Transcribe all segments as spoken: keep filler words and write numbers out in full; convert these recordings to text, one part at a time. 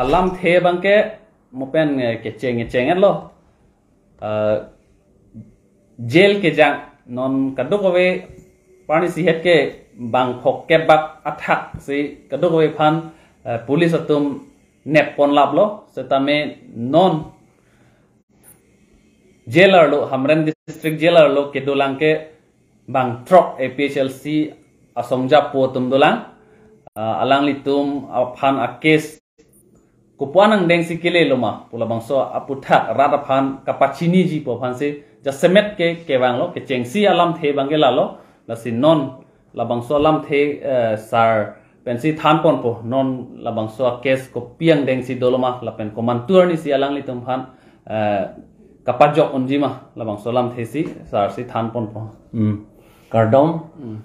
Alamthe abangke mo pen eh, kecheng kecheng lo. Eh, jail kejang non kadokave parni sihet ke bang phok kebak athak si kadokave aphan eh, police atum nep pon laplo, setame non jail arlo, Hamren District Jail arlo kedolang ke bang throk A P H L C asong japo atum dolang. Ah, alanglitum aphan a case kopuan angdeng si kele loma pu labangso aputhak rat aphan kapachiniji pu aphan si jasemet ke kevanglo, kechengsi alamthe abangke lalo. Lasi non labangso alamthe eh, sar pensi than ponpo, non labangso a case kopi angdeng si doloma lapen komantu arni si alanglitum aphan eh, kapajok unjima, labangso alamthe si sar si than ponpo. Hmm. Kardom. Hmm.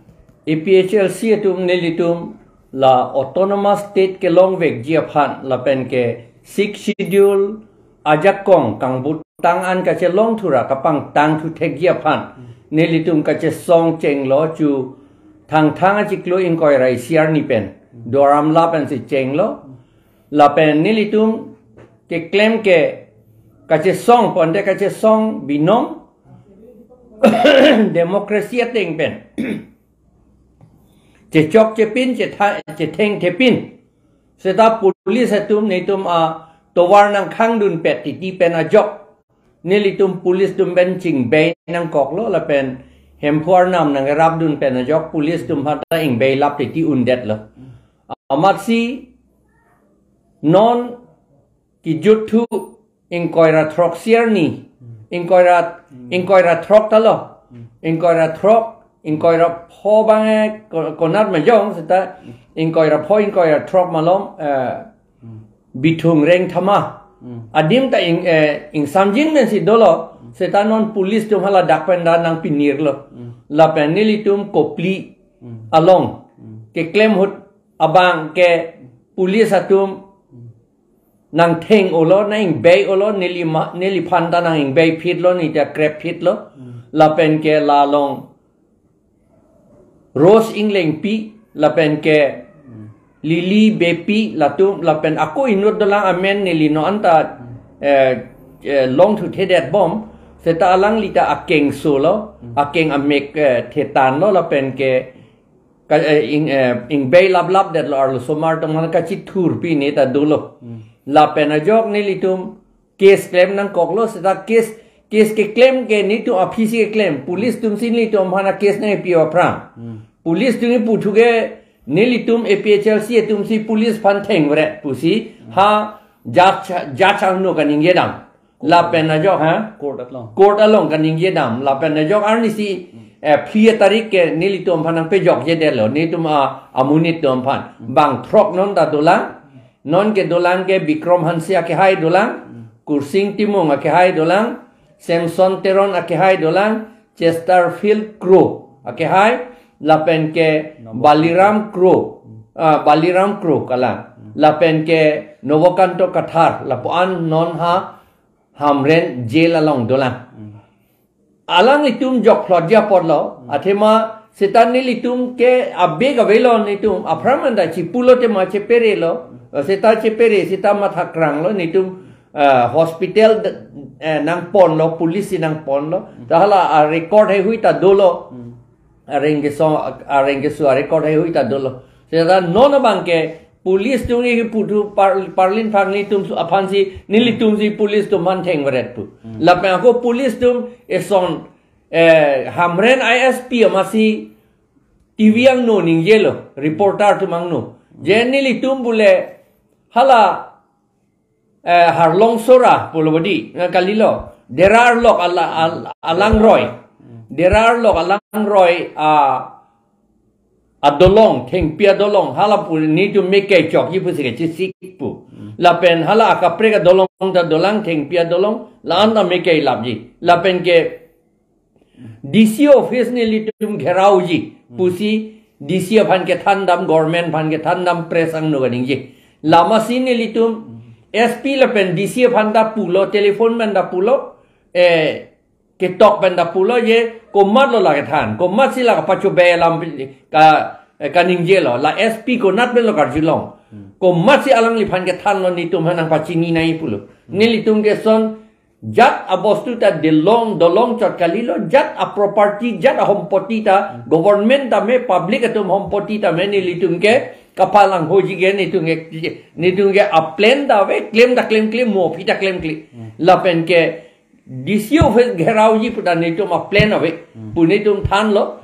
A P H L C atum nelitum la autonomous state kelong vekji aphan lapen ke Sixth Schedule ajakong kangbutang an kachelong thura kapangtang thu thekji aphan nelitum kachesong chenglo, chu Thangthang achiklo ingkoi ra isi arni pen Duar Amla pensi chenglo. Lapen nelitum keklem ke kachesong ponte kachesong binong democracy ateng pen chechok chepin chetha- chetheng thepin. Seta police atum netum atovar nangkhangdunpet titi pen ajok nelitum police atum pen chingbei nangkoklo lapen Hemphu arnam nangrapdun pen ajok police atum aphanta ingbei lap titi undetlo. Amatsi non kijut thu ingkoi ra throksi arni, ingkoi ra, ingkoi ra throk talo, ingkoi ra throk, ingkoi ra pho abang eh ko- konat majong seta ingkoi ra pho, ingkoi ra throk malom eh, Bithung Rengthama. Adim ta ing, eh, ingsamjin pensi dolo, seta non police atum hala dak pen da nangpinirlo. Lapen nelitum Kopili along keklem ahut abangke police atum nangtheng-olo, nang ingbei-olo, neli ma- neliphanta nang ingbei phitlo, nita krep phitlo. Lapen ke la along Rose Englengpi, lapen ke Lily Beypi, latum lapen ako inut dolang amen neli non anta eh, eh, long thu thedet bom, seta alanglita akeng solo, akeng amek eh, thetanlo lapen ke ka- eh, ing eh, ingbei laplap detlo, arlosomar atum aphan kachithurpi neta dolo. Lapen ajok nelitum case klem nangkoklo, seta case case keklem ke netum aphi si keklem, police atum si netum aphan a case nangpi aphrang. Police atum pu thu ke nelitum A P H L C atum si police aphan thengvret pusi ha judge judge angno kaningje dam. Lapen ajok ha Court along. Court along kaningje dam. Lapen ajok arni si eh, phli tarik ke nelitum aphan nangpejokjedetlo, netum a- amonit atum aphan. Bang throk non ta dolang. Non kedolang ke Bikrom Hanse akehai dolang, Kursing Timung akehai dolang, Samson Teron akehai dolang, Chesterfield Kro akehai, lapen ke Baliram Kro, ah, Baliram Kro kalang, lapen ke Novokanto Kathar, lapu-an non ha Hamren jail along dolang. Alanglitum jokphlotji apotlo, athema seta nelitum ke abeg avelo, netum aphrang anta chipulo tema cheperelo, seta chepere seta mathakranglo, netum eh, hospital d- eh, nangponlo, police si nangponlo. Ta hala a record heihui ta dolo. Areng keso areng keso a record heihui ta dolo. Seta non abangke police atum ke pu thu par- parlin phang netum su- aphan si nelitum si police atum aphan thengvret pu. Lapen ako police atum eson eh, Hamren I S P amatsi T V angno ningjelo, reporter atum angno. Je nelitum bule hala eh, Harlong Sora pulo bodi, eh, kalilo. Dera arlok ala- al- alangroi. Dera arlok alangroi a adolong, thengpi adolong, hala pu netum mekei chokji pusi kachesik pu. Lapen hala akaprek adolong ta dolang, thengpi adolong, la-an ta mekei lapji. Lapen ke D C office nelitum gherauji pusi D C aphan kethan dam, government aphan kethan dam, press angno kaningje. Lamasi nelitum S P lapen D C aphanta pulo, telephone pen ta pulo, eh, ketok pen ta pulo je komatlo la kethan, komatsi la kapachobei alam ka eh, kaningjelo, la S P konat penlo karjulong. komatsi alangliphan kethanlo, netum aphan nangpachini nangji pulo. Nelitum ke son jat abostu ta dolong, dolong chot kalilo, jat aproperty, jat ahompoti ta government tame, public atum hompoti tame, nelitum ke kapal anghoji ke, netum ke, netum ke aplan ta ave, klem ta klemkle, mo aphi ta klemkle. Lapen ke D C office gherauji pu ta netum aplan ave. Pu netum thanlo.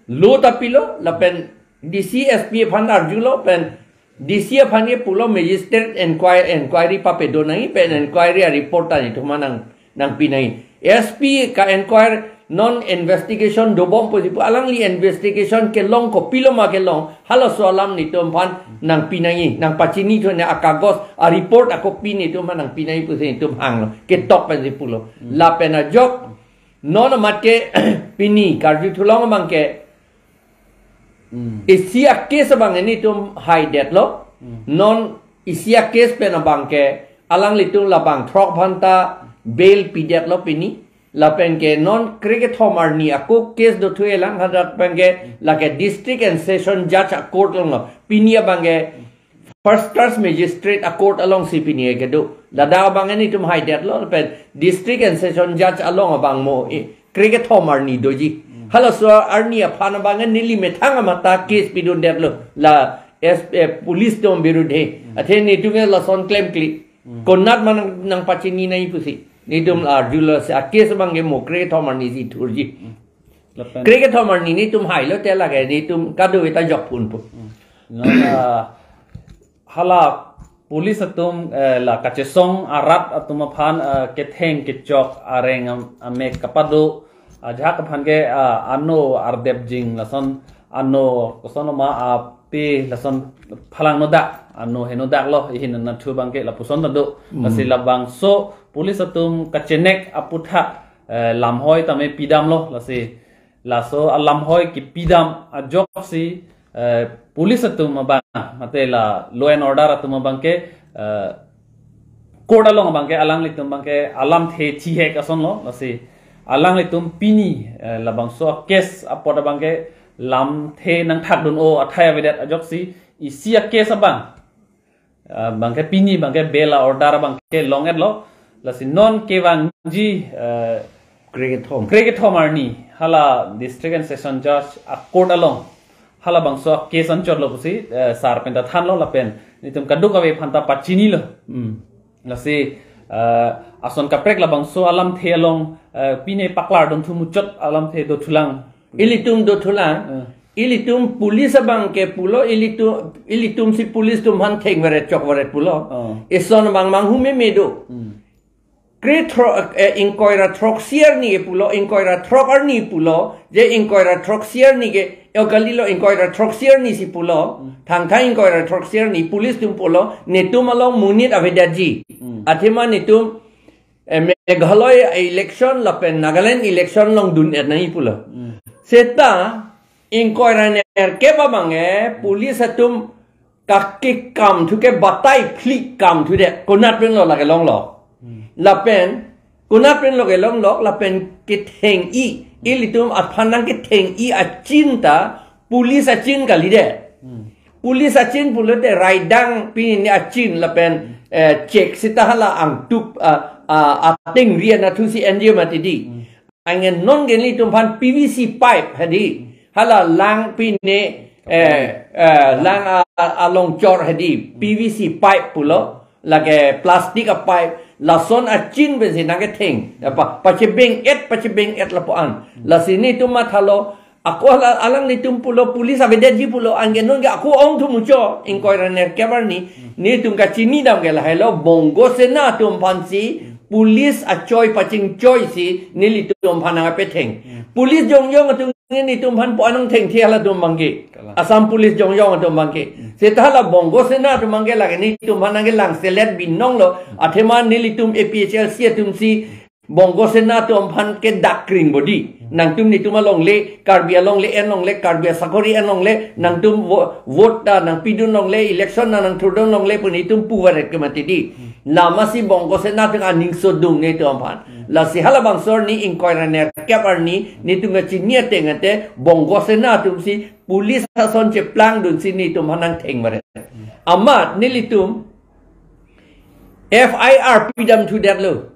Lo ta pilo, lapen D C S P aphan arjulo, pen D C aphan ke pulo magistrate inquiry, inquiry papado nangji, pen inquiry areport ta netum aphan nang, nangpi nangji. S P ka inquire, non investigation dobom pusi pu, alangli investigation kelong, kopiloma kelong, halaso alam netum aphan nangpi nangji, nangpachini thunji akagos, areport, acopy netum aphan nangpi nangji pusi netum hanglo, ketok pensi pulo. Lapen ajok, non amat ke pini karju thulong abang ke, isi acase abang netum haidetlo. Non isi acase pen abang ke alanglitum labang throk aphan ta bail pidetlo pini. Lapen ke non krekethom arni ako case dothulang, hadak abang ke lake district and session judge a court alonglo. Pini abang ke first class magistrate a court alongsi pini kedo. Ladak abang netum haidetlo, pen district and session judge along abang mo, eh, krekethom arni doji. Halaso arni aphan abang neli methang amat ta case pidundetlo la S, eh, police atum birudhe. Athe netum ke lason klemkle. Konat ma nang, nangpachini nangji pusi netum arjulo, si acase abang ke mo krekethom arnisi thurji. Lapen krekethom arni netum hailo te lake netum kadokave ta jokphunpo. Non, ah, hala police atum, eh, la kachesong arat atum aphan, eh, ketheng kechok areng am-, amek kapado ajahak aphan ke, ah, ano ardepjing, lason ano kosonloma ape, lason phalangno dak, ano heno daklo, ihin nathu abang ke lapuson ta do. Lasi labangso police atum kachenek aputhak, eh, lamhoi tame pidamlo, lasi laso alamhoi kepidam ajoksi, eh, police atum abang, mate la law and order atum abang ke, eh, court along abang ke alanglitum abang ke alamthe thihek asonlo, lasi alanglitum pini, eh, labangso case apot abang ke lamthe nangthakdun-o athai avedet ajoksi isi acase abang, ah, abang ke pini abang ke bail a order abang ke long-etlo. Lasi non kevangji, eh, krekethom, krekethom arni hala district and session judge a court along halabangso case anchotlo pusi, eh, sar pen ta thanlo, lapen netum kadokave aphan ta pachinilo. Lasi, eh, ason kaprek labangso alamthe along, eh, pine paklardunthu muchot alamthe dothulang. Ilitum dothulang. Eh. Ilitum police abang ke pulo, ilitum, ilitum si police atum aphan thengvaret chokvaret pulo. Oh. Eson abang manghu meme do. Kre thro-, eh, ingkoi ra throksi arni pulo, ingkoi ra throk arni pulo, je ingkoi ra throksi arni ke, yo kalilo ingkoi ra throksi arnisi pulo, thangthang ingkoi ra throksi arni, police atum pulo, netum along monit avedetji. Athema netum, eh, Meghalaya election lapen Nagaland election along dun-et nangji pulo. Seta, ingkoi ra nerkep abang ke, police atum kakekam thu ke batai phli kam thu de, konat penlo lake longlo. Lapen, konat penlo ke longlo, lapen ketheng-i, ilitum aphan nangketheng-i achin ta, police achin kali de. Police achin pulote raidang pini achin lapen, eh, check seta hala angtup, ah, ah, ateng rian athusi N G O mati di. Anke non ke nelitum aphan P V C pipe hedi. Hala lang pine, eh, eh, lang a, a, along chor hedi. P V C pipe pulo. Lake plastic a pipe. Lason achin pensi nangketheng. Apa, pachebeng-et, pachebeng-et lapu-an. Lasi netum mathalo. Ako hala, alanglitum pulo, police avedetji pulo. Anke non ke ako ongthu muchot. Ingkoi ra nerkep arni. Netum kachinidam ke lahailo. Bongo Sena atum aphansi police achoi pachingchoisi nelitum aphan nangpetheng. Police jongjong atum nelitum aphan po anong thengthe halatum abang ke. Kalang. Assam police jongjong atum abang ke. Seta hala Bongo Sena atum abang ke lake nelitum aphan nangkelangselet binonglo. Athema nelitum A P H L C atumsi Bongo Sena atum aphan ke dak kring bodi. Nangtum netum alongle, Karbi alongle, en longle, Karbi asakori en longle, nangtum vo-, vote ta nangpidun longle, election ta nangthurdun longle, pu netum puvaret ke mati di. Lamasi Bongo Sena atum aning sodung netum aphan. Lasi halabangso arni ingkoi ra nerkep arni, netum kachini ateng ate, Bongo Sena atumsi, police ason cheplangdunsi netum aphan nangthengvaret. Amat nelitum F I R pidam thudetlo.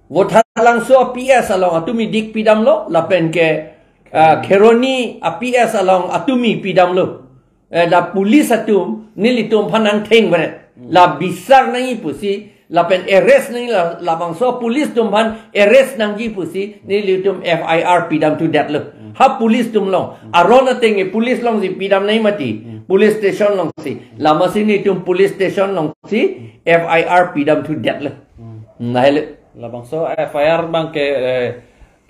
Vothatlangso P S along atumi dik pidamlo, lapen ke ah, Kheroni a P S along atumi pidamlo. Eh, la police atum nelitum aphan nangtheng beret. La bisar nangji pusi, lapen arrest nangji la, labangso police atum aphan arrest nangji pusi, nelitum F I R pidam thudetlo. Ha police atum along. Aron ateng ke police alongsi pidam nangji mati. Police station alongsi. Lasi nelitum police station alongsi F I R pidam thudetlo. Nahele. Labangso F I R abang ke, eh,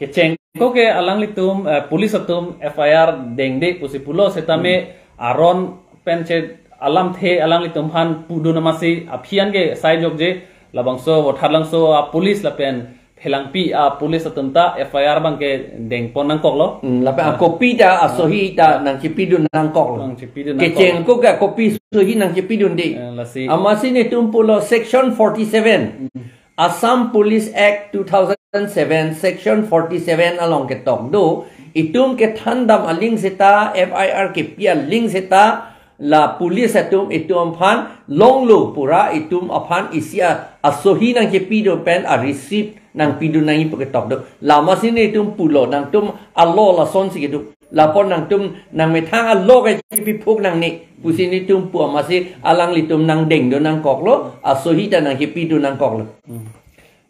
kecheng ako ke alanglitum, eh, police atum F I R dengde pusi pulo setame aron pen che alamthe alanglitum aphan pudun amatsi aphi an ke sai jokje, labangso Vothatlangso a police lapen Phelangpi a police atum ta F I R abang ke dengpon nangkoklo. Hmm, lapen a copy ta, asohi ta nangchipidun nangkoklo. Nangchipidun nangkoklo. Kecheng ako ke copy sohi nangchipidunde. Eh, lasi. Amatsi nelitum pulo section forty-seven. Assam Police Act two thousand seven, section forty-seven along ketok do, itum kethandam aling seta, F I R kepi aling seta, la police atum itum aphan longlo pura, itum aphan isi a, asohi nangchipidun pen a receipt nangpidun nangji pu ketok do. Lasi nelitum pulo, nangtum alo lasonsi kedo. Lapen nangtum nangmethang alo ke chipiphuk nangne pusi nelitum pu amatsi alanglitum nangdengdun nangkoklo, asohi ta nangchipidun nangkoklo.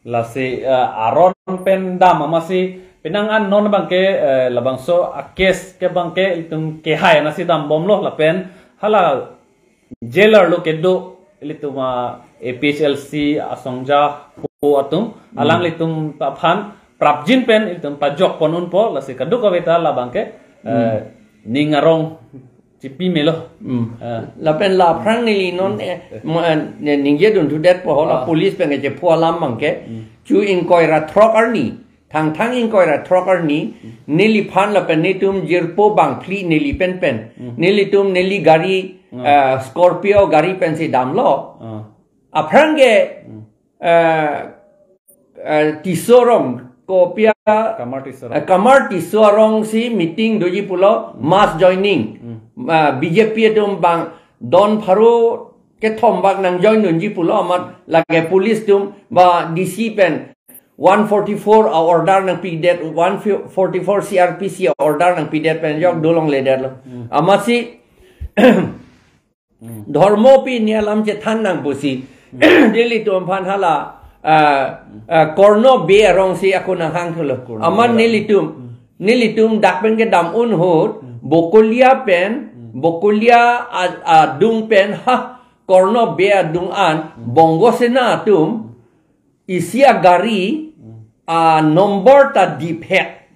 Lasi, eh, aron pen dam amatsi penang an non abang ke, eh, labangso a case ke abang ke itum kehai anatsi dambomlo lapen hala jailer lo kedo ilitum a APHLC asongja ho atum alanglitum aphan prapjin pen ilitum pajokpon unpo, lasi kadokave ta labang ke, eh, ning arong chipi melo. Hmm. Eh. Lapen la aphrang neli non, eh, ma, eh, ne ningjedun thudetpo hala police pen kechepho alam abang ke. Chu ingkoi ra throk arni, Thangthang ingkoi ra throk arni, neliphan lapen netum jirpo bangphli neli penpen. Nelitum neli gari, ah, Scorpio gari pensi damlo. Ah. Aphrang ke, ah, ah, Tisso arong, kopi a, Kamar Tisso arong. Ah, Kamar Tisso arongsi meeting doji pulo, mass joining. Ah, BJP atum bang don pharo kethom bak nangjoindunji pulo amat lake police atum ba DC pen one forty-four a order nangpidet, one forty-four CRPC a order nangpidet pen jok dolongledetlo. Amatsi dhormo pi ni alam chethan nang pusi. Nelitum aphan hala, ah, ah, Korno Bey arongsi ako nanghangthulo. Korno Bey amat arong. Nelitum, nelitum dak pen kedam un ahut, Bokolia pen, Bokolia a, adung pen, ha, Korno Bey adung an, Bongo Sena atum, isi a gari, a number ta diphet.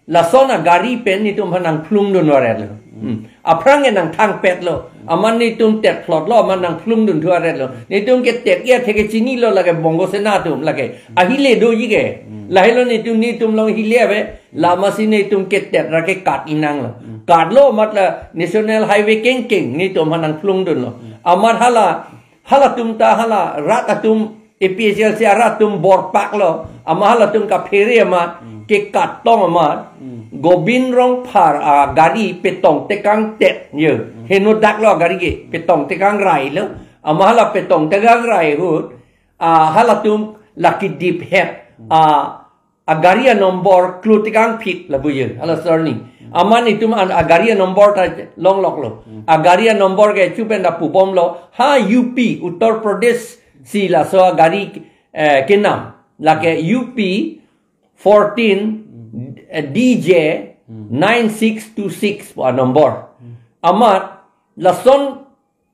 Lason a gari pen netum aphan nangphlungdun varetlo. Hmm. Aphrang ke nangthangpetlo. Amat netum tet phlotlo, amat nangphlungdun thuvaretlo. Netum ke tet ya theke chinilo lake Bongo Sena atum lake. Ahile doji ke. Lahelo netum netum along hile ave. Lasi netum ke tet ra kekat inanglo. Katlo amat la National Highway kengkeng netum aphan nangphlungdunlo. Amat hala, halatum ta hala rat atum APHLC arat atum borpaklo, amat halatum kaphere amat, kekat tong amat, Gobin Rongphar a gari petong tekang tet, ye, henodak lo a gari ke, petong tekang rai lo, amat hala petong tekang rai ahut, ah, halatum lake diphet, ah, a gari a number klo tekang phit lapu ye, hala surname. Amat netum an a gari a number ta longloklo. A gari a number ke chu pen ta pubomlo. Ha UP, Uttar Pradesh si laso a gari, eh, kenam. Lake UP fourteen, eh, D J nine six two six pu a number. Amat lason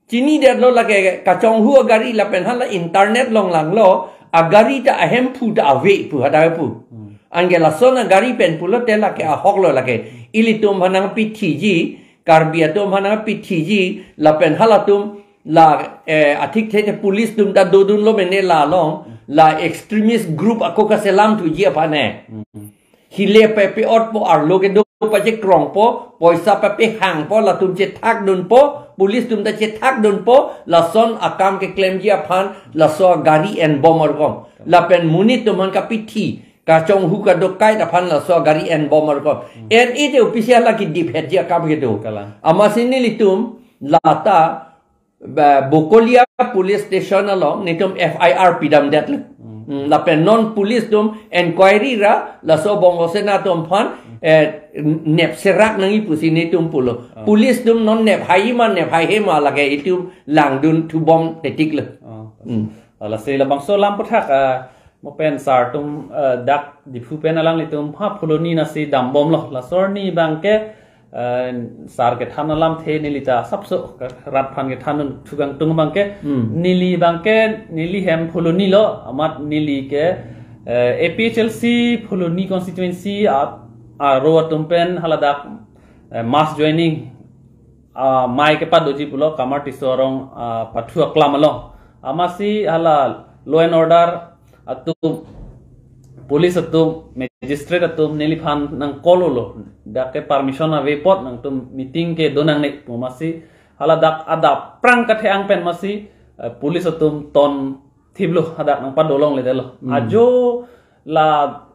chinidetlo lake kachonghu a gari lapen hala internet along langlo, a gari ta ahemphu ta ave pu hadak pu. Anke lason a gari pen pulote lake ahoklo lake. Ilitum aphan nangpithiji, Karbi atum aphan nangpithiji, lapen halatum la, eh, athikthe police atum ta dodunlo mene la along, la extremist group ako kaselamthuji aphan he. Hile pe pe-otpo, arlo kedo pachekrongpo, poisa pepehangpo, latum chethakdunpo, police atum ta chethakdunpo, lason akam keklemji aphan, laso gari enbom arkom. Lapen monit atum aphan kapithi, kachonghu kadokave aphan laso gari enbom arkom. En ite official lake diphetji akam kedo. Kalang. Amatsi nelitum, lata, ba, Bokolia Police Station along netum F I R pidamdet lo. Hmm. Hmm, lapen non police atum inquiry ra laso Bongo Sena atum aphan, eh, nepserak nangji pusi netum pulo. Ah. Police atum non nephai ma nephaihe ma lake itum langdun thubom tetik lo. Ah. Hmm. Lasi labangso alam aphuthak, ah, mo pen sar atum, ah, dak Diphu pen alanglitum ha Phuloni nasi dambomlo. Laso arni abangke, ah, sar kethan alamthe neli ta sapso rat aphan kethan thukangtung abangke. Hmm. Neli abangke neli hem Phuloni lo, amat neli ke, eh, A P H L C Phuloni constituency a, aro atum pen haladak, eh, mass joining, ah, amei kepadoji pulo Kamar Tisso arong, ah, pathu aklam along. Amatsi hala law and order atum, police atum, magistrate atum neliphan nang call lo. Dak ke permission ave apot nangtum meeting kedo nangne pu. Amatsi haladak adap aphrang kathe-ang pen amatsi, eh, police atum ton thiplo, hadak nangpadolongledetlo. Hmm. Ajo la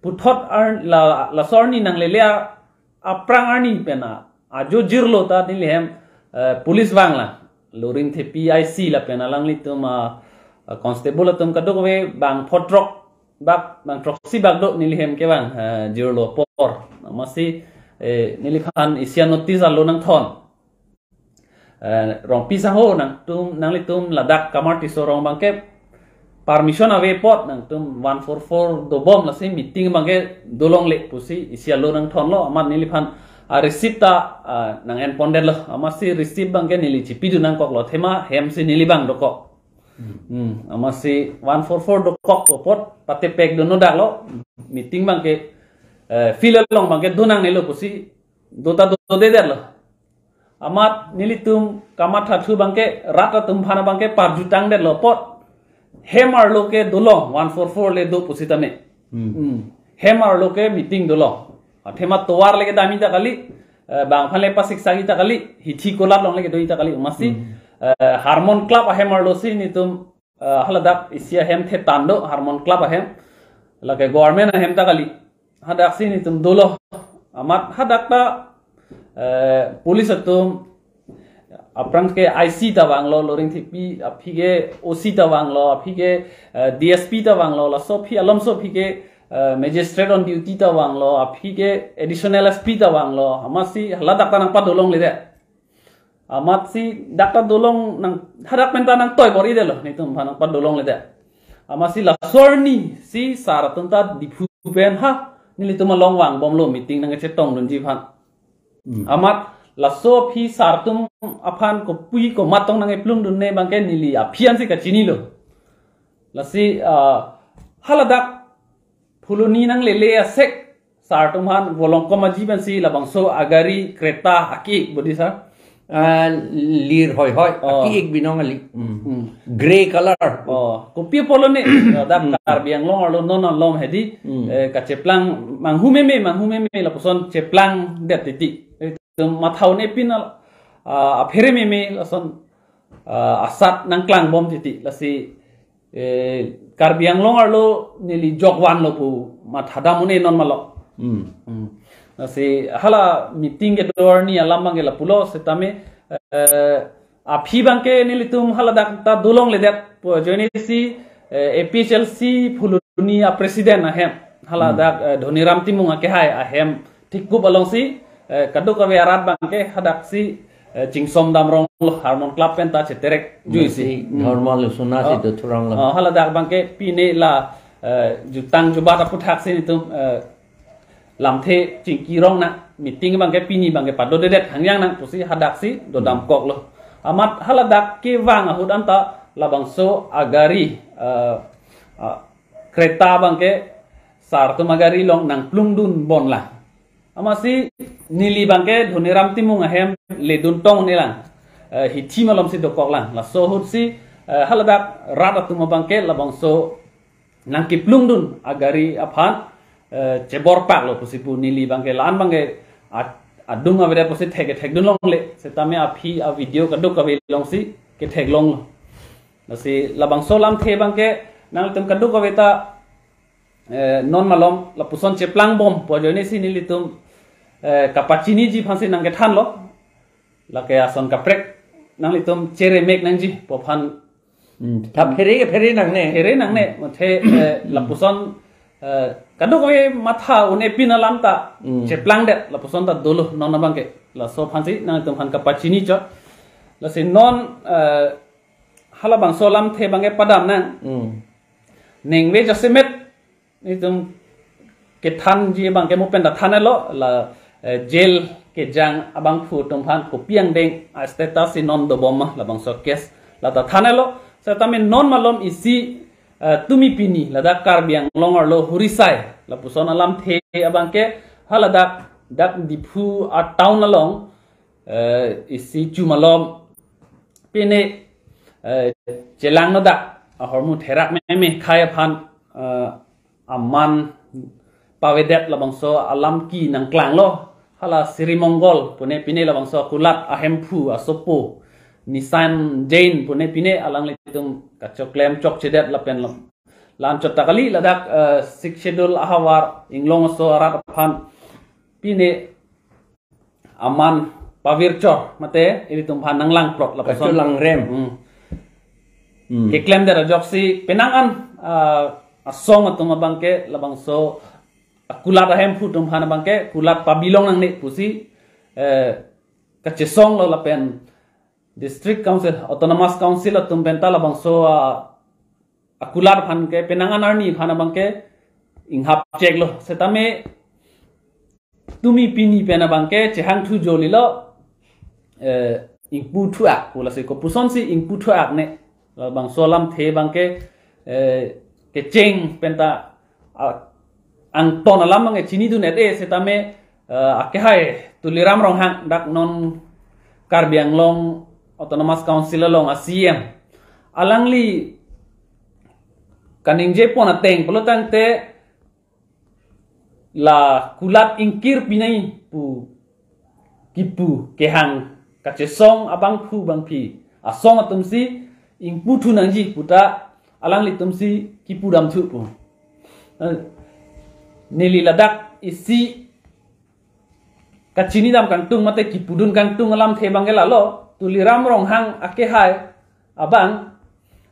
puthot ar-, la, laso arni nanglele a aphrang arni pen a, ajo jirlo ta neli hem, eh, police vanglo. Loringthepi I C lapen alanglitum, ah, ah, constable atum kadokave bang phongo throk bak, bang throksi bak do neli hem kevang, eh, jirlo apor. Amatsi, eh, neliphan isi a-notice alo nangthon. Eh, Rongpi sangho nangtum, nanglitum ladak Kamar Tisso arong abangke permission ave apot nangtum one four four dobom, lasi meeting abangke dolongle pusi isi alo nangthonlo, amat neliphan a-receipt ta, ah, nang-enpondetlo. Amatsi receipt abangke neli chipidun nangkoklo, athema hemsi neli bang dokok. Hmm. Hmm, amatsi one four four dokok apot patepekdunno daklo, meeting abangke, eh, field along abangke do nangnelo pusi do ta dodedetlo. Amat nelitum kamathathu abangke rat atum aphan abangke parjutangdetlo apot hem arlo ke dolong, one four four le do pusitame. Hmm. Hmm. Hem arlo ke meeting dolong. Athema tovar le kedamji ta kali, eh, bang aphan le pasiksaji ta kali, hithi kolat along le kedoji ta kali, amatsi, Hmm. eh, Harmon Club ahem arlosi netum, eh, haladak isi ahem thetan do, Harmon Club ahem. Lake government ahem ta kali. Hadaksi netum dolo. Amat hadak ta, eh, police atum, aphrang ke I C ta vanglo, Loringthepi, aphi ke O C ta vanglo, aphi ke, eh, D S P ta vanglo, laso aphi alomso aphi ke, eh, magistrate on duty ta vanglo, aphi ke additional S P ta vanglo, amatsi haladak ta nangpadolongledet. Amatsi dak ta dolong nang, hadak pen ta nangtoi bor-idetlo, netum aphan nangpadolongledet. Amatsi laso arnisi sar atum ta Diphu pen ha nelitum along vangbomlo, meeting nangkachetongdunji aphan. Hmm. Amat laso aphi sar atum aphan kopi komat tong nangkeplungdunne abangke neli aphi ansi kachinilo. Lasi, ah, haladak Phuloni nanglele asek sar atum aphan volongkom aji pensi labangso agari Creta aki bodi sar. Ah, lir hoi hoi. Oh. Aki ik binong ali. Hmm. Hmm. Grey color. Oh, kopi apotlo ne? Dak Hmm. Karbi Anglong arlo non alom hedi. Hmm. Eh, kacheplang manghu meme, manghu meme lapuson cheplangdet titi. Itu mathaune pin al, ah, aphere meme lason, ah, asat nangklangbom titi. Lasi, eh, Karbi Anglong arlo neli jokvanlo pu mathadam un-e non malok. Hmm. Hmm. Lasi hala meeting kedo arni alam abangke lapulo setame, eh, aphi abangke nelitum haladak ta dolongledet pu ajoinesi, eh, A P H L C Phuloni a-president ahem. Haladak, Hmm. eh, Dhoniram Timung akehai ahem thikkup alongsi, eh, kadokave arat abangke hadaksi, eh, chingsomdam ronglo, Harmon Club pen ta cheterek juisi. Masi Hmm. Dharma Lusuna si Oh. do thuronglo. Oh, haladak abangke pine la, eh, jutang jubat aphuthaksi netum, eh, lamthe chingki rong nang, meeting abangke pini abangke padodedet hangyang nang pusi hadaksi dodam Hmm. koklo. Amat haladak kevang ahut anta labangso agari, eh, ah, Creta abangke sar atum agari along nangplungdunbomlang. Amatsi neli abangke Dhoniram Timung ahem ledun tong-un-elang. Eh, hithi malomsi dokoklang. Laso ahutsi, eh, haladak rat atum abangke labangso nangkeplungdun agari aphan, eh, cheborpaklo pusi pu neli abangke la-an abangke a-, adung avedet pusi thek thekdunlongle. Setame aphi a-video kadokave alongsi ketheklonglo. Lasi labangso alamthe abangke nangtum kadokave ta, eh, non malom lapuson cheplangbom pu ajoinesi nelitum, eh, kapachiniji aphansi nangkethanlo. Lake ason kaprek nanglitum cheremek nangji pu aphan. Hmm. Thap phere ke phere nangne. Phere nangne, mate, eh, lapuson, eh, kadokave matha un-e pin alam ta, hmm, cheplangdet, lapuson ta dolo, non abangke. Laso aphansi nanglitum aphan kapachini chot. Lasi non, eh, halabangso alamthe abangke padam nang. Hmm. Ningve jasemet, itum kethanji abangke mo pen ta thanlo, la, eh, jail kejang abangphu atum aphan kopi angdeng a-status si non dobom ma labangso case, la ta thanlo. Setame non malom isi, eh, tumi pini ladak Karbi Anglong arlo Hurisai lapuson alamthe abangke haladak dak Diphu a-town along, eh, isi chu malom pine, eh, chelangno dak ahormu therak meme khei aphan, eh, aman pavedet labangso alam ke nangklanglo. Hala Sri Mongol pune pine labangso akulat ahemphu asopo Nisan Jain pune pine alanglitum kachoklem chokchedet lapen lam, lam chot ta kali ladak, eh, Sixth Schedule ahavar inglong aso arat aphan pine aman pavirchor mate ilitum aphan nanglangprok lapuson. Kacholangrem. Hmm. Hmm. Keklemdet ajoksi penang an, ah, asong atum abangke labangso akulat ahemphu atum aphan abangke kulat pabilong nangne pusi, eh, kachesonglo lapen District Council, Autonomous Council atum pen ta labangso, ah, akulat aphan ke penang an arni aphan abangke inghap cheklo. Setame tumi pini pen abangke chehangthu jolilo, eh, ingpu thuak, pu lasi kopusonsi ingpu thuak ne. Labangso alamthe abangke, eh, kecheng pen ta, ah, angton alam abangke chinidun-et-e setame, eh, akehai Tuliram Ronghang dak non Karbi Anglong Autonomous Council along a-C E M. Alangli kaningjepon ateng pulo tangte la kulat ingkir pinai pu kipu kehang kachesong abangphu bangphi asong atumsi ingpu thu nangji puta alanglitumsi kipudam thu pu. Eh, neli ladak isi kachinidam kangtung mate kipudun kangtung alamthe abangke lalo, Tuliram Ronghang akehai abang,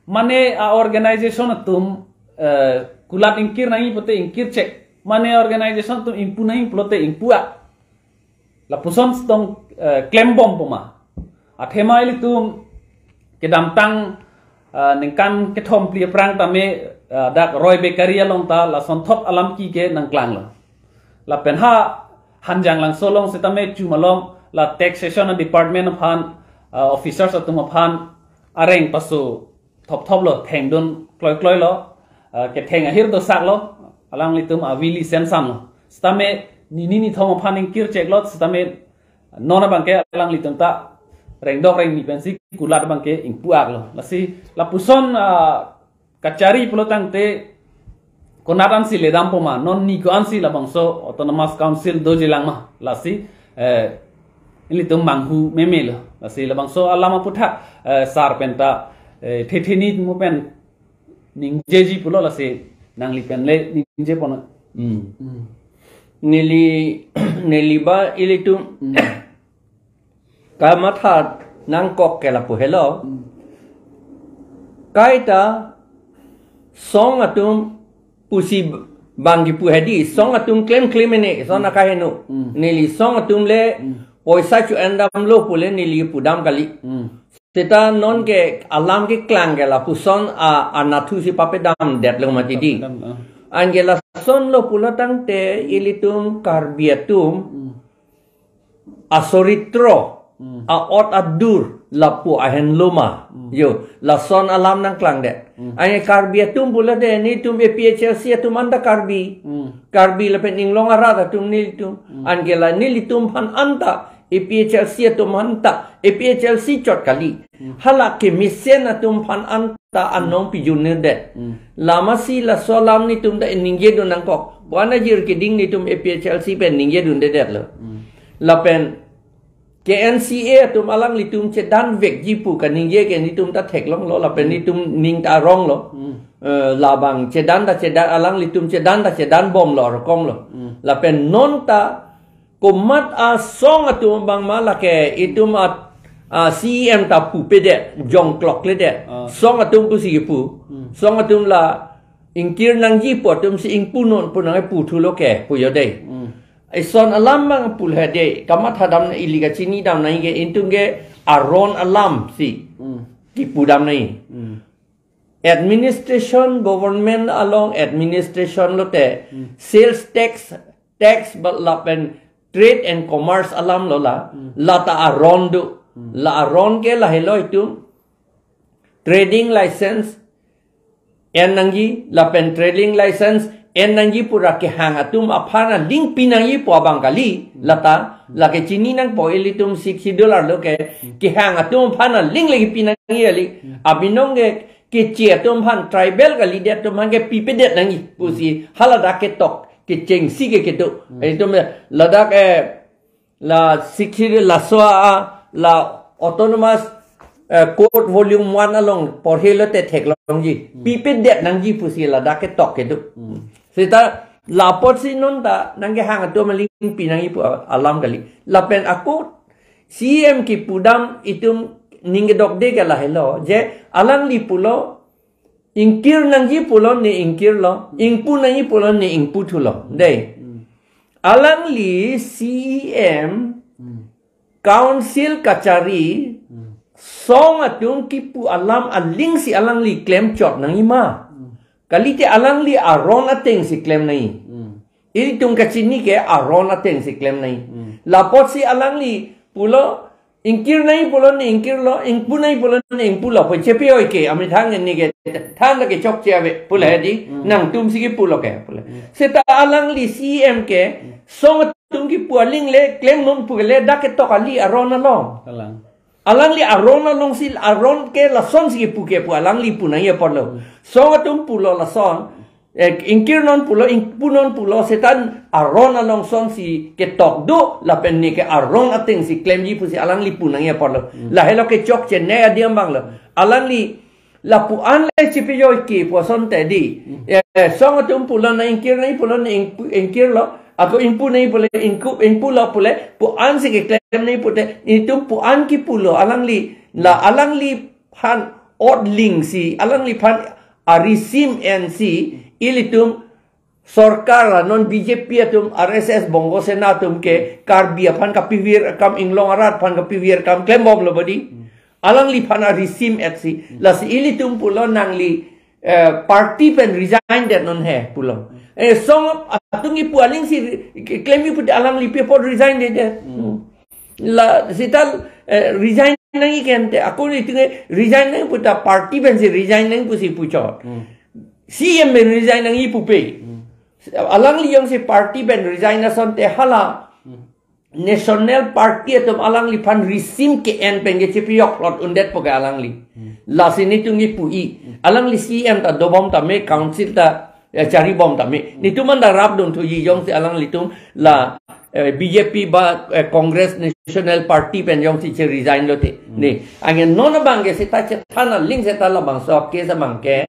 mane a-organization atum, eh, kulat ingkir nangji pulote ingkir chek, mane organization atum ingpu nangji pulote ingpu-ak. Lapuson sitong, eh, klembom poma. Athema ilitum kedamtang, eh, ningkan kethom phli aphrang tame, eh, dak Roy Bakery along ta lasonthot alam ke ke nangklanglo. Lapen ha Hanjanglangso along setame chu malom la taxation department aphan, eh, officers atum aphan areng paso thopthoplo, thengdun kloikloilo, eh, ketheng ahir dosaklo, alanglitum avili sensanlo. Setame nini nithom aphan ingkir cheklo, setame non abangke alanglitum ta rengdok rengni pensi kulat abangke ingpu-aklo. Lasi lapuson, ah, kachari pulo tangte konat ansi ledam poma, non ni ko-ansi labangso Autonomous Council dojilang ma, lasi, eh, ilitum manghu memelo. Lasi labangso alam aputhak, eh, sar pen ta, eh, thetheni mo pen ningjeji pulo, lasi nangli pen le ningje pon. Hmm. Hmm. Neli, neli ba ilitum Hmm. kamatha nangkok ke lapu helo. Hmm. Kaita song atum pusi bang kipu hedi, song atum klem klem ene, song Hmm. akaheno. Hmm. Neli song atum le Hmm. poisa chu-endamlo pule neli pudam kali. Hmm. Seta non ke alam keklang ke lapuson a, anatthu si papedamdetlo mati di. Papedam, ah. Anke lasonlo pulo tangte ilitum Karbi atum Hmm. asoritro, Hmm. a-ot adur lapu ahenlo ma. Hmm. Yo, lason alam nangklangdet. Hmm. Anke Karbi atum pulote nelitum A P H L C atum anta Karbi. Hmm. Karbi lapen inglong arat atum nelitum. Hmm. Anke la nelitum aphan anta A P H L C atum anta, A P H L C chot kali. Hmm. Hala kemesen atum aphan anta anong pijunirdet. Hmm. Lamasi laso alam nelitum ta ningjedun nangkok. Bo-an ajir keding nelitum A P H L C pen ningjedundedetlo. Hmm. Lapen K N C A atum alanglitum chedanvekji pu kaningje ke nelitum ta theklonglo, lapen Hmm. nelitum ning ta aronglo. Hmm. Eh, labang chedan ta chedan, alanglitum chedan ta chedanbomlo, rokomlo. Hmm. Lapen non ta komat asong atum abang ma lake itum a, Ah, C E M ta pupedet, jongklokledet. Ah. Song atum pusi kipu. Hmm. Song atum la ingkir nangji pu atum si ingpunon pu nangpu thulo ke, pu jo dei. Hmm. Ison alam abang pu le dei, kamatha dam nang ili kachinidam nang ke, itum ke aron alam si. Hmm. Kipu dam nang. Hmm. Administration, government along administration lote, Hmm. sales tax, tax ba lapen trade and commerce alam lo la, Hmm. lata aron do, Hmm. la aron ke lahelo itum trading license en nangji, lapen trading license en nangji pura kehang atum aphan aling pi nangji pu abang kali, lata, lake chini nangpo ilitum Sixth Schedule arlo ke, kehang atum aphan aling lagi pi nangji kali, abinong ke keche atum aphan tribal kalidet atum aphan ke pipedet nangji, pusi haladak ketok, kechengsi ke kedo. Hmm. Itum ladak, eh, la Sixth Schedule laso a, la autonomous, eh, code volume one along porhelo te theklongji. Hmm. Pipedet nangji pusi ladak ketok kedo. Hmm. Seta la apotsi non ta nangkehang atum aling pi nangji pu alam kali. Lapen ako C E M kipu dam itum ning kedokde ke lahelo. Je alangli pulo ingkir nangji pulo ne ingkirlo, ingpu nangji pulo ne ingpu thulo. Dei. Hmm. Alangli C E M, Hmm. council kachari, Hmm. song atum kipu alam aling si alangli klemchot nangji ma. Hmm. Kalite alangli aron ateng si klem nangji. Hmm. Ilitum kachini ke aron ateng si klem nangji. Hmm. La apotsi alangli pulo ingkir nangji pulo ne ingkirlo, ingpu nangji pulo ne ingpulo, pu chepi oi ke, amethang ne ke, than lake chokche ave, pu le dei, Hmm. nangtum si kipulo ke, pu le. Hmm. Seta alangli C E M ke, Hmm. song atum kipu aling le, klemnon pu le, dak ketok kali aron along. Kalang. Alangli aron along si, aron ke lason si kipu ke pu alangli pu nangji apotlo. Hmm. Song atum pulo lason, eh, ingkirnon pulo, ingpunon pulo, seta aron along son si ketok do, lapen ne ke aron ateng si klemji pusi alangli pu nangji apotlo. Hmm. Lahelo ke chokche ne adiam abang lo. Alangli lapu an le chepi oi ke pu asonte dei. Hmm. Eh, song atum pulo na ingkir nangji pulo na ingpu, ingkirlo. Ako ingpu nangji pu le ingku, ingpulo pu le pu an si keklem nangji pute. Itum pu an kipulo alangli. La alangli aphan ot ling si, alangli aphan arisim en si, ilitum sorkar la non B J P atum, R S S, Bongo Sena atum ke Karbi aphan kapivir akam, Inglong arat aphan kapivir akam klembomlo bodi. Hmm. Alangli aphan arisim et si. Hmm. Lasi ilitum pulo nangli, eh, party pen resign det non he pulo. Hmm. Eh, song atum kipu aling si klemji pute alangli pi apot resign dedet. Hmm. Hmm. La seta, eh, resign nangji kente, ako itum ke resign nangji pu ta party pen si resign nangji pusi puchot. Hmm. C E M pen resign nangji pupe. Hmm. Alangli jongsi party pen resign asonte hala. Hmm. National Party atum alangliphan risim ke-en pen ke chepi-ok plot undet po ke alangli. Hmm. Lasi netum kipu-i. Hmm. Alangli C E M ta dobom tame, council ta, eh, charibom tame. Hmm. Netum anta rapdun thuji jongsi alanglitum la, eh, B J P ba, eh, Congress National Party pen jongsi che-resign lote. Hmm. Ne, anke non abang ke seta chethan aling seta labangso case abang ke.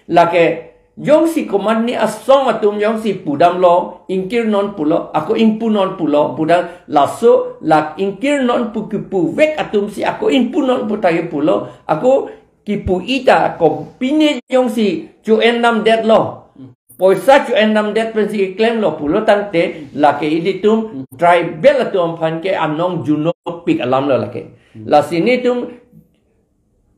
Lake jongsi komatne asong atum jongsi pudamlo, ingkirnon pulo, ako ingpunon pulo, pudam laso la ingkirnon pu kipuvek atum si ako ingpunon pu ta kipulo, ako kipu-i ta kopine jongsi cho-en namdetlo. Poisa cho-en namdet pensi klemlo pulo tangte lake ilitum tribal atum aphan ke anong junopik alamlo lake. Lasi netum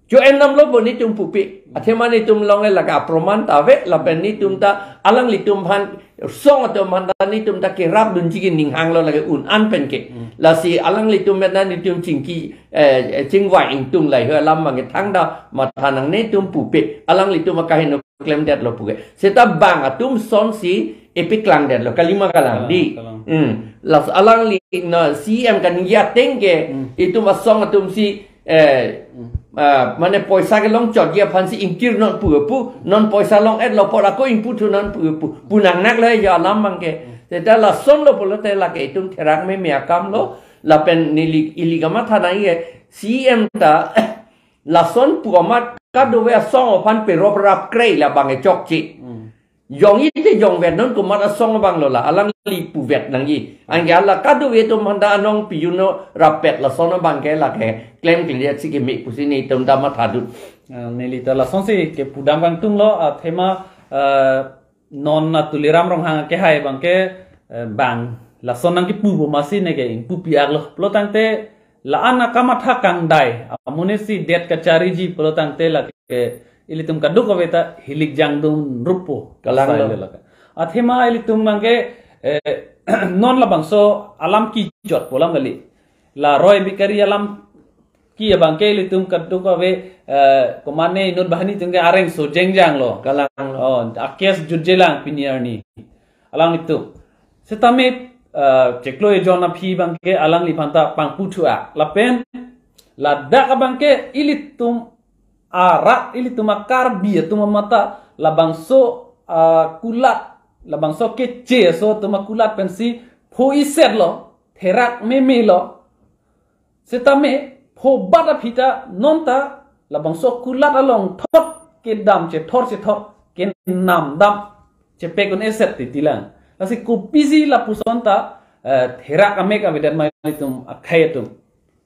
cho-en namlo pu netum pupe. Athema netum along lake aproman ta ave, lapen netum ta alanglitum aphan, song atum aphan ta netum ta kerapdunji ke ninghanglo lake un-an pen ke. Hmm. Lasi alanglitum pen ta netum chingki, eh, chingvai ingtung lahei alam abang ke thangta matha nangne, netum pupe. Alanglitum akaheno klemdetlo pu ke. Seta bang atum sonsi epi klangdetlo, kalima kalang. Kalang, dei. Kalang. Hmm. Lasi alangli na C E M kaningje ateng ke, Hmm. itum asong atum si, eh, Hmm. ah, mane poisa kelong chotji aphan si ingkirnon pu pu, non poisa long-etlo apot ako ingputhunon pu pu, pu nangnaklo jo alam abang ke. Hmm. Seta lasonlo pulote lake itum therak meme akamlo, lapen neli ili kamatha nangji ke C E M ta lason pu amat kadokave asong aphan perop rap krei labang ke chokche. Hmm. Jongji te jongvet non, komat asong abang lo la, alangli puvet nangji. Anke hala kadokave atum aphanta anong piyun no rapet lason abang ke lake klemkledet si keme pusi nelitum ta mathadun. Ah, neli ta lasonsi kepudam kangtung lo, athema, eh, non na Tuliram Ronghang kehai abang ke, eh, bang lason nangkepu bo masi neke ingpu pi-ak lo. Pulo tangte la-an akamatha kangdai amonit si det kachariji pulo tangte lake ilitum kadokave ta hilik jangdun rupo. Kalang lo. Asai le lake. Athema ilitum abang ke, eh, non labangso alam kejut pu alam kali. La Roy Bakery alam ke abang ke ilitum kadokave, eh, komane inut banghini atum ke areng so jengjang lo. Kalang lo. Oh, a-case jutjelang pini arni. Alanglitum. Setame, eh, chiklo ejon aphi abang ke alangliphan ta pangpu thu-a. Lapen ladak abang ke ilitum arat, ilitum a-Karbi atum amat ta labangso, ah, kulat, labangso keche aso atum akulat pensi pho iset lo, therak meme lo. Setame phobat aphi ta non ta labangso kulat along thot kedam chethor chethor kenam dam chepek un-eset titi lang. Lasi kopisi lapuson ta, eh, therak amek avedet ma ilitum akhei atum.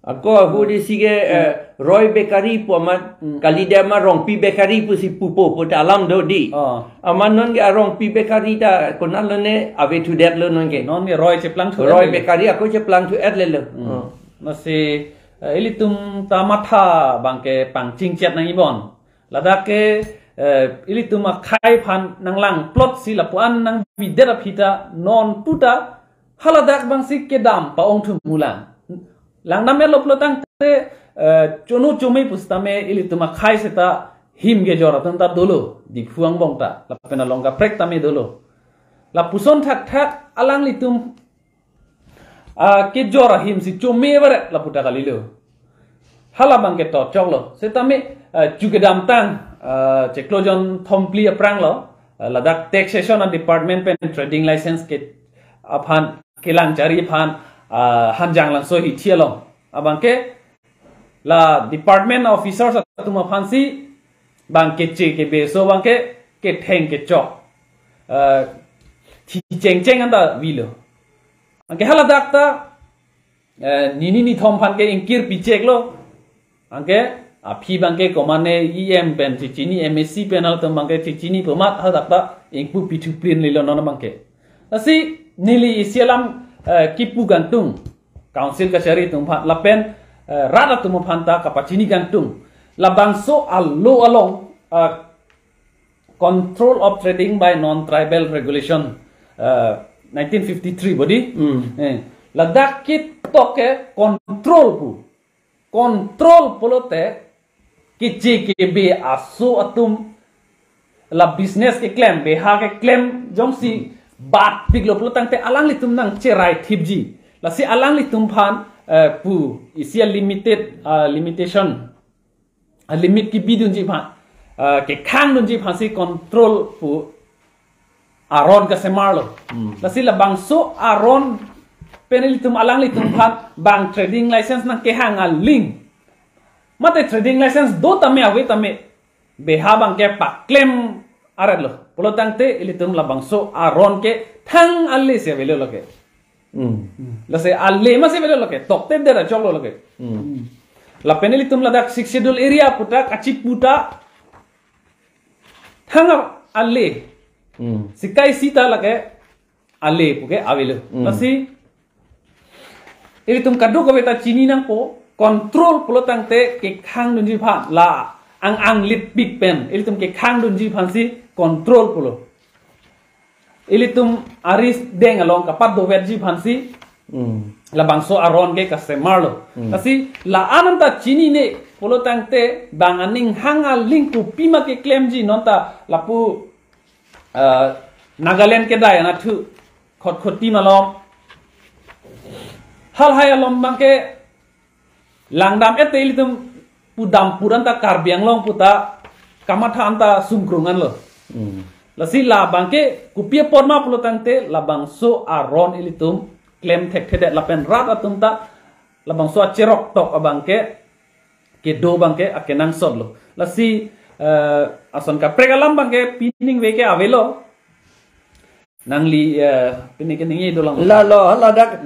Ako ahu di sige, eh, Roy Bakery pu amat, Hmm. kali dia ma Rongpi Bakery pusi pupo pu ta alam do di. Oh. Amat non ke a-Rongpi Bakery ta konat lo ne ave thudet lo non ke. Non ke Roy cheplang thu Roy le. Bakery ako cheplang thu-et le lo. Hmm. Oh. Lasi, eh, ilitum ta matha abang ke pangchingchet nangji bon. Ladak ke, eh, ilitum akhei aphan nanglang plot si lapu-an nangbidet aphi ta non puta haladak abang si kedam pa-ong thu mulang. Langdam-et lo pulo tangte, eh, chono chome pusitame ilitum akhei seta him kejor atum ta dolo, Diphu angbong ta, lapen along kaprek tame dolo. Lapuson thakthak alanglitum, ah, kejor ahim si chome varet lapu ta kalilo. Hala abang ke to chok lo. Setame, ah, chu kedamtang, ah, chiklo jon thomphli aphrang lo, ah, ladak taxation a-department pen trading license ke aphan kelang chari aphan, ah, Hanjanglangso hithi along abang ke la department officers atum aphan si bang keche kebe aso abang ke ketheng kechok, eh, thi chengcheng anta avelo. Anke haladak ta, eh, nini nithom aphan ke ingkir pichek lo. Anke aphi abang ke komane E M pen chichini, M A C pen halatum abang ke chichini pu amat haladak ta ingpu pithu plin lilo non abang ke. Lasi neli isi alam, eh, kipu kangtung. Council kachari atum aphan lapen, eh, rat atum aphan ta kapachini kangtung. Labangso a-law along, eh, Control of Trading by Non-Tribal Regulation, eh, nineteen fifty-three bodi. Hmm. Eh, ladak ketok ke control pu. Control pulote keche kebe aso atum la business keklem, beha keklem jongsi batpik lo pulo tangte alanglitum nangcherai thipji. Lasi alanglitum aphan, eh, pu isi a-limited, ah, limitation, ah, limit kebidunji aphan, ah, kekhangdunji aphan si control pu aron kasemar lo. Hmm. Lasi labangso aron pen ilitum alanglitum aphan bang trading license nangkehang aling, mate trading license do tame ave tame beha abang ke paklem aret lo pulo tangte ilitum labangso aron ke thang ale si avelo lake. Hmm. Lasi ale ma si avelo lake, tokte dera chok lo lake. Hmm. Lapen ilitum ladak Sixth Schedule area pu ta kachipu ta thang ale. Hmm. Sikai sita lake ale puke avelo. Hmm. Lasi ilitum kadokave ta chini nangpo, control pulo tangte kekhangdunji aphan la ang-ang litpik pen ilitum kekhangdunji aphan si control pulo. Ilitum arideng along kapat doverji aphan si, hmm, labangso aron ke kasemar lo. Hmm. Lasi la-an anta chinine pulo tangte bang aning hang aling kopima keklemji non ta lapu, eh, Nagaland kedai anatthu Khatkhati malom, halahai alom abang ke langdam-et te ilitum pudam pur anta Karbi Anglong pu ta kamatha anta sungkrung anlo. Hmm. Lasi labang ke kopi apot ma pulo tangte labangso aron ilitum klem thekthedet lapen rat atum ta labangso acherok tok abang ke kedo abang ke akenangsot lo. Lasi, eh, ason kaprek alam abang ke pining ve ke avelo. Nangli, eh, pini ke ningje dolang. La lo, ladak,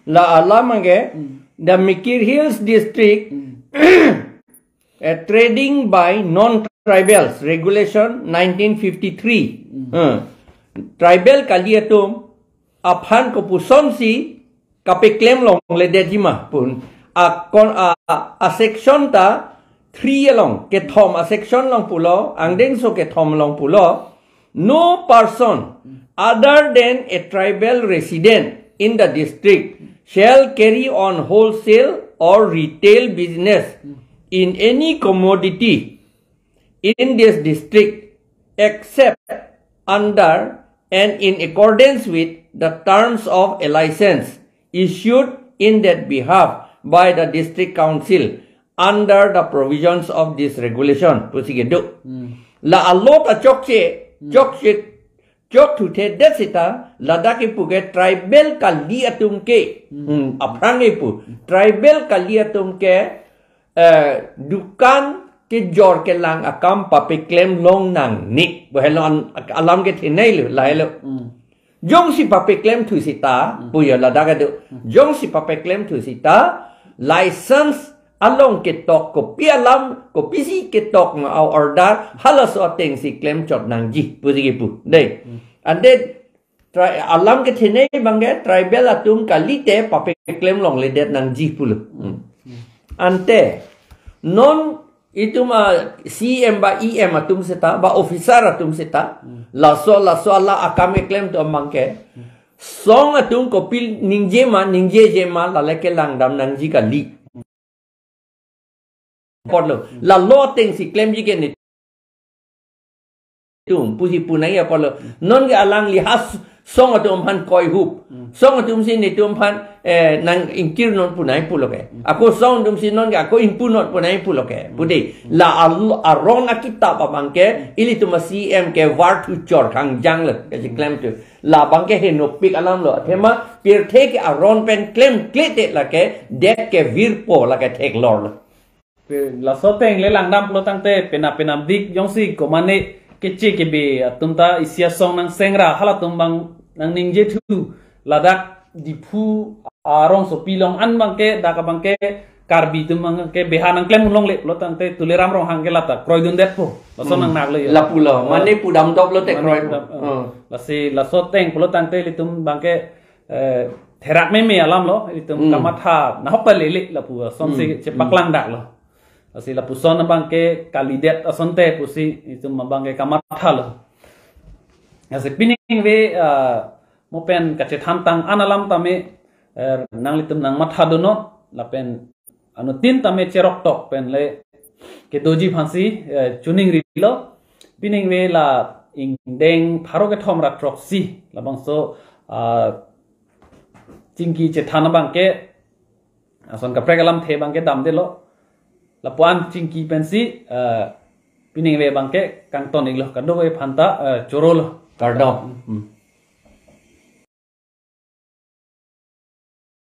la alam ke, the Mikir Hills District, eh, trading by non-tribals, regulation nineteen fifty-three. Eh, tribal kali atum aphan kopusonsi kapeklem longledetji ma pu. Akon a, a, a section ta three along, kethom a section along pulo, angdengso kethom along pulo, no person other than a tribal resident in the district shall carry on wholesale or retail business in any commodity in this district except under and in accordance with the terms of a license issued in that behalf by the district council under the provisions of this regulation. Pusi kedo. La a-law ta chokche, chokche, chok thuthe det seta, ladak kipu ke tribal kali atum ke, hmm, aphrang kipu, tribal kali atum ke, eh, dukan kejor kelang akam papeklem long nangne. Bo helo an-, alam kethenei lo, lahelo. Jongsi papeklem thu seta, puya ladak kedo. Jongsi papeklem thu seta, license along ketok kopi alam, kopisi ketok ma a-order, halaso atengsi klemchot nangji, pusi kipu. Dei. Ante tri-, alam kethenei abangke tribal atum kalite papeklem longledet nangji pulo. Hmm. Ante non itum a-C M ba E M atum seta, ba officer atum seta, laso, laso ala akam keklem atum abangke, song atum kopi ningje ma, ningjeje ma, lale kelangdam nangji kali. Apotlo, la-law atengsi klemji ke netum, pusi punai apotlo. Non ke alangli ha s-, song atum aphan koihup. Song atumsi netum aphan, eh, nang ingkir non punai pulo ke. Ako song atumsi non ke ako ingpu non punai pulo ke. Pu dei, la al-, aron akitap abangke, ilitum a-C M ke var thu chor khangjang le, kacheklemthu. Labangke henopik alam lo. Athema pirthe ke aron pen klemkle te lake det ke virpo lake theklor lo. Pe-, laso ateng le langdam pulo tangte penap penapdik jongsi komane keche kebe atum ta isi asong nangsengra halatum abang nangningje thu ladak Diphu arongsopi along an abangke dak abangke Karbi atum abangke beha nangklem longle pulo tangte Tuliram Ronghang ke lata kroidundetpo. Laso nang naglo yo. Lapulo, mane pudam doplo te kroi. Lasi laso ateng pulo tangte ilitum abangke, eh, therak meme alam lo, ilitum kamatha nahok ta lele lapu asonsi chepaklang daklo. Lasi lapuson abangke kalidet asonte pusi ilitum abangke kamatha lo. Lasi pining ave, ah, mo pen kachethan tang an alam tame, eh, nanglitum nangmatha donon, lapen anuttin tame cheroktok pen le kedoji aphansi, eh, chuning rilo. Pining ave la ingdeng pharo kethom ra throksi labangso, ah, chingki chethan abangke ason kaprek alamthe abangke damdelo. Lapu-an chingki pensi, eh, pining ave abangke kangton iklo, kadokave aphanta, eh, chorolo. Kardom. Hmm.